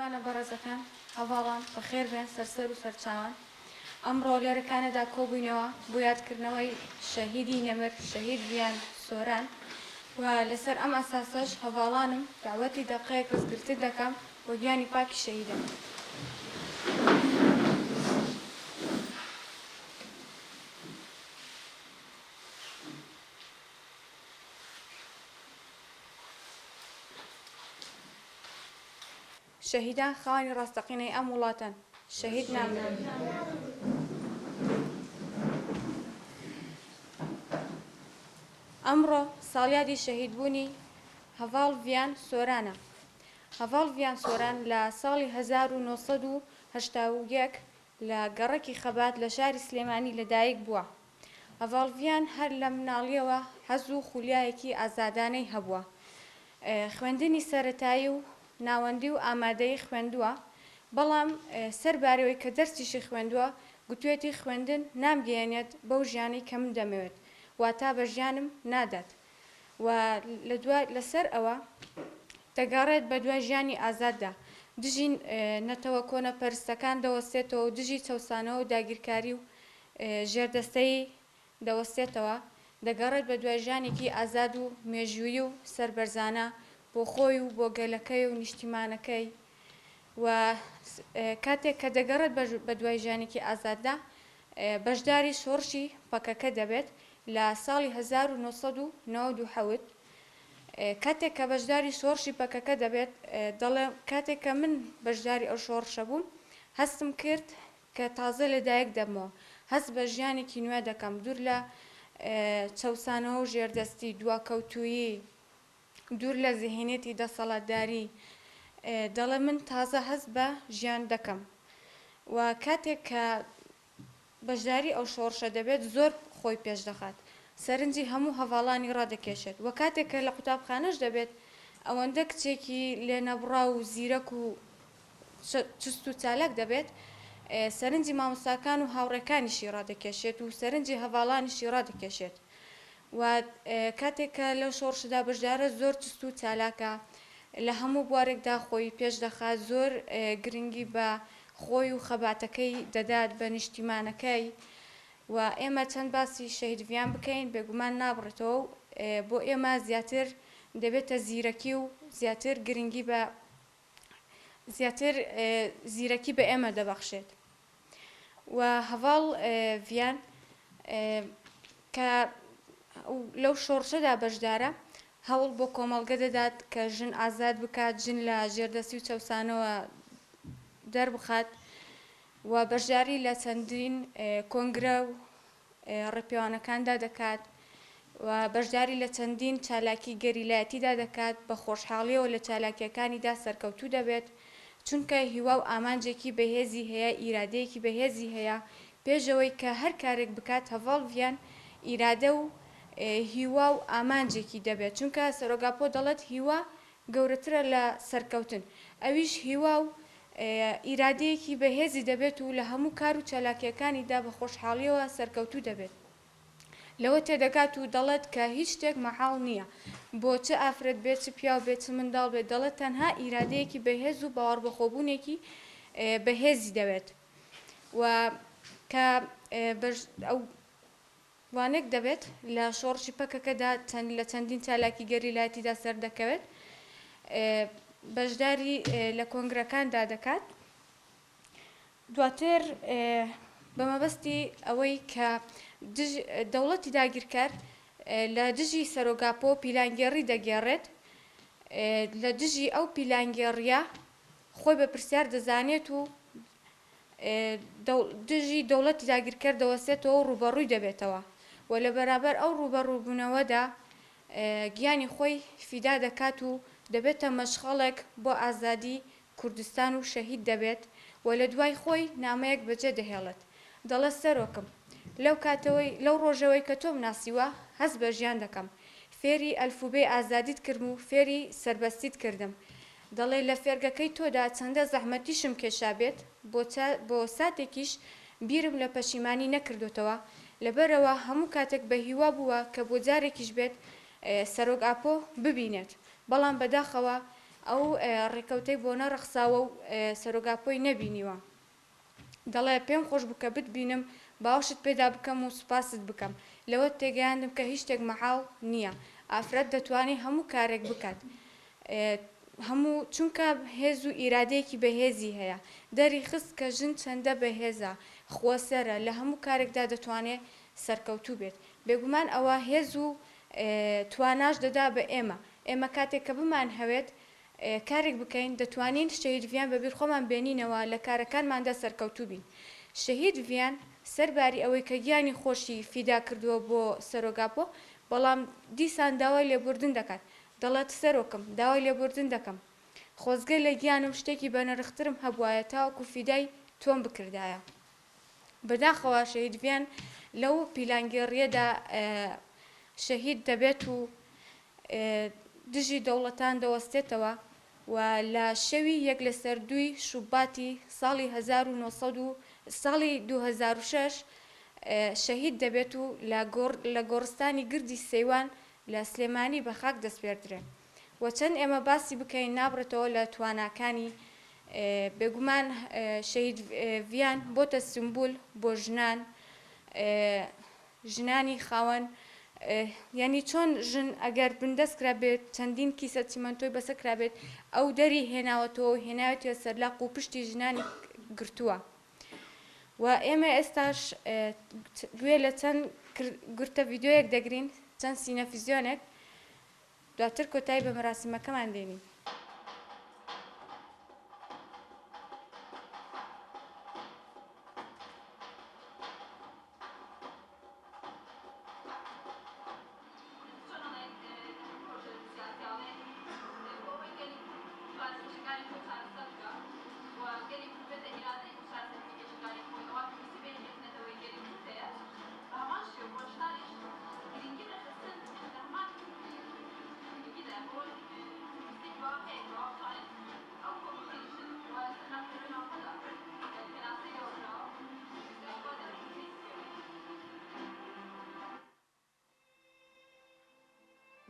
میوانە بەڕێزەکان، هەڤاڵان بەخێر بێن سەر سەر و سەرچاوان. ئەمڕۆ لێرە کانەدا کۆبووینەوە بۆ یادکردنەوەی شەهیدی نەمر شەهید ڤیان سۆران و لەسەر ئەم ئەساسەش هەڤاڵانم دەعوەتی دەقەیەک ڕێزگرتن دەکەم بۆ گیانی پاکی شەهیدان. شەهیدان خاوەنی ڕاستەقینەی ئەم وڵاتەن، شەهید نامرن. ئەمڕۆ ساڵیادی شەهیدبوونی هەڤاڵ ڤیان سۆرانە. هەڤاڵ ڤیان سۆران لە ساڵی 1981 لە گەڕەکی خەبات لە شاری سلێمانی لەدایک بووە. هەڤاڵ ڤیان هەر لە مناڵییەوە حەز و خولیایەکی ئازادانەی هەبووە. خوێندنی سەرەتایی و ناوەندی و ئامادەیی خوێندووە، بەڵام سەربارەوەی کە دەرسیشی خوێندووە، گوتویەتی خوێندن نامگەیەنێت بەو ژیانەی کە من دەمەوێت، واتا بە ژیانم نادات و لەسەر ئەوە دەگەڕێت بەدوای ژیانی ئازاددا، دژی نەتەوە کۆنەپەرستەکان دەوەستێتەوە و دژی چەوسانەوە و داگیرکاری و ژێردەستەیی دەوەستێتەوە، دەگەڕێت بەدوای ژیانێکی ئازاد و مێژوویی و سەربەرزانە بۆ خۆی و بۆ گەلەکەی و نیشتیمانەکەی و کاتێک کە دەگەڕێت بەدوای ژیانێکی ئازاددا بەشداری شۆڕشی پەکەکە دەبێت لە ساڵی 1997. کاتێک کە بەشداری شۆڕشی پەکەکە دەبێت دەڵێ کاتێک کە من بەشداری ئەو شۆڕشە بووم هەستم کرد کە تازە لەدایک دەبمەوە، هەست بە ژیانێکی نوێ دەکەم، دوور لە چەوسانەوە و ژێردەستی، دواکەوتوویی، دوور لە زیهنیەتی دەسەڵاتداری، دەڵێ من تازە هەست بە ژیان دەکەم و کاتێک کە بەشداری ئەو شۆڕشە دەبێت زۆر خۆی پێش دەخات، سەرنجی هەموو هەڤاڵانی ڕادەکێشێت و کاتێک کە لە قوتابخانەش دەبێت ئەوەندە کچێکی لێنەبڕاو و زیرەک و چوست و چالاک دەبێت، سەرنجی مامۆستاکان و هاوڕێکانیشی ڕادەکێشێت و سەرنجی هەڤاڵانیشی ڕادەکێشێت و کاتێک کە لەو شۆڕشەدا بەشدارە زۆر چوست و چالاکە، لە هەموو بوارێکدا خۆی پێش دەخات، زۆر گرنگی بە خۆی و خەباتەکەی دەدات، بە نیشتیمانەکەی و ئێمە چەند باسی شەهید ڤیان بکەین بێگومان نابڕێتەوە و بۆ ئێمە زیاتر دەبێتە زیرەکی و زیاتر گرنگی بە زیاتر زیرەکی بە ئێمە دەبەخشێت و هەڤاڵ ڤیان کە لەو شۆڕشەدا بەشدارە هەوڵ بۆ کۆمەڵگە دەدات کە ژن ئازاد بکات، ژن لە ژێردەستی و چەوسانەوە دەربخات و بەشداری لە چەندین کۆنگرە و ڕێپێوانەکاندا دەکات و بەشداری لە چەندین چالاکی گەریلایەتیدا دەکات، بە خۆشحاڵیەوە لە چالاکیەکانیدا سەرکەوتوو دەبێت، چونکە هیوا و ئامانجێکی بەهێزی هەیە، ئیرادەیەکی بەهێزی هەیە، پێش ئەوەی کە هەر کارێک بکات هەڤاڵ ڤیان ئیرادە و هیوا و ئامانجێکی دەبێت، چونکە سەرۆک ئاپۆ دەڵێت هیوا گەورەترە لە سەرکەوتن، ئەویش هیوا و ئیرادەیەکی بەهێزی دەبێت و لە هەموو کار و چالاکییەکانیدا بە خۆشحاڵییەوە سەرکەوتوو دەبێت. لەوە تێدەگات و دەڵێت کە هیچ شتێک مەحاڵ نییە بۆ چ ئافرەت بێت، چ پیاو بێت، چ منداڵ بێت، دەڵێت تەنها ئیرادەیەکی بەهێز و باوەڕبەخۆبوونێکی بەهێزی دەوێت و کە ئەو وانەک دەبێت لە شۆڕشی پەکەکەدا چەند لە چەندین چالاکی گەریلایەتیدا سەردەکەوێت، بەشداری لە کۆنگرەکاندا دەکات. دواتر بە مەبەستی ئەوەی کە دەوڵەتی داگیرکەر لە دژی سەرۆک ئاپۆ پیلانگێڕی دەگێڕێت، لە دژی ئەو پیلانگێڕییە خۆی بە پرسیار دەزانێت و دژی دەوڵەتی داگیرکەر دەوەستێتەوە و ڕووبەڕووی دەبێتەوە و لە بەرابەر ئەو ڕووبەڕووبوونەوەدا گیانی خۆی فیدا دەکات و دەبێتە مەشخەڵێک بۆ ئازادی کوردستان و شەهید دەبێت و لە دوای خۆی نامەیەک بەجێ دەهێڵێت دەڵێت سەرۆکم لەو کاتەوەی لەو ڕۆژەوەی کە تۆم ناسیوە هەست بە ژیان دەکەم فێری ئەلفوبێی ئازادیت کردم و فێری سەربەستیت کردم دەڵێ لە فێرگەکەی تۆدا چەندە زەحمەتیشم کێشابێت بۆ ساتێکیش بیرم لە پەشیمانی نەکردۆتەوە، لەبەرئەوە هەموو کاتێک بە هیوا بووە کە بۆ جارێکیش بێت سەرۆک ئاپۆ ببینێت، بەڵام بەداخەوە ئەو ڕێکەوتەی بۆ نەڕەخساوە و سەرۆک ئاپۆی نەبینیوە. دەڵێ، پێم خۆش بوو کە بتبینم، باوەشت پێدا بکەم و سوپاست بکەم. لەوەت تێگەیاندم کە هیچ شتێک مەحاڵ نییە. ئافرەت دەتوانێ هەموو کارێک بکات. هەموو، چونکە هێز و ئیرادەیەکی بەهێزی هەیە. دەریخست کە ژن چەندە بەهێزە، خۆسەرە، لە هەموو کارێکدا دەتوانێ سەرکەوتوو بێت. بێگومان ئەوە هێز و تواناش دەدا بە ئێمە. ئێمە کاتێک کە بمانهەوێت کارێک بکەین، دەتوانین شەهید ڤیان بە بیر خۆمان بێنینەوە، لە کارەکانماندا سەرکەوتوو بین. شەهید ڤیان سەرباری ئەوەی کە گیانی خۆشی فیدا کردووە بۆ سەرۆک ئاپۆ، بەڵام دیسان داوای لێبوردن دەکات. دەڵێت سەرۆکم، داوای لێبوردن دەکەم. خۆزگە لە گیانم شتێکی بەنرخترم هەبوایە تاوەکو فیدای تۆم بکردایە. بەداخەوە شەهید ڤیان لەو پیلانگێڕییەدا شەهید دەبێت و دژی دەوڵەتان دەوەستێتەوە و لە شەوی یەک لەسەر دووی شوباتی ساڵی 1900 و ساڵی 2006 شەهید دەبێت و لە گۆڕستانی گردی سەیوان لە سلێمانی بە خاک دەسپێردرێ و چەند ئێمە باسی بکەین نابڕێتەوە لە تواناکانی بێگومان شەهید ڤیان بۆتە سمبول بۆ ژنان ژنانی خاوەن یانی چۆن ژن ئەگەر بندەست کرابێت چەندین کیسە چیمەنتۆی بەسەر کرابێت ئەو دەری هێناوەتەوە و هێناوێتیە سەرلاق و پشتی ژنانی گرتووە و ئێمە ئێستاش گوێ لە چەند گرتە ڤیدیۆیەک دەگرین چەند سینەفیزیۆنێک دواتر کۆتایی بە مەراسیمەکەمان دێنین.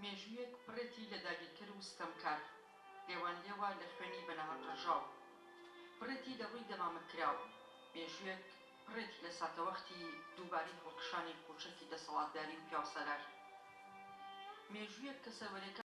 مێژوویەک پڕێتی لە داگیرکەر و ستەمکار، لێوانلێوە لە خوێنی بەناهەق ڕژاو، پڕێتی لە ڕووی دەمامک کراو، مێژوویەک پڕێتی لە ساتەوەختی دووبارەی هەڵکشانی قوچەکی دەسەڵاتداری و پیاوسالاری. مێژوویەک کە سەروەرێکان.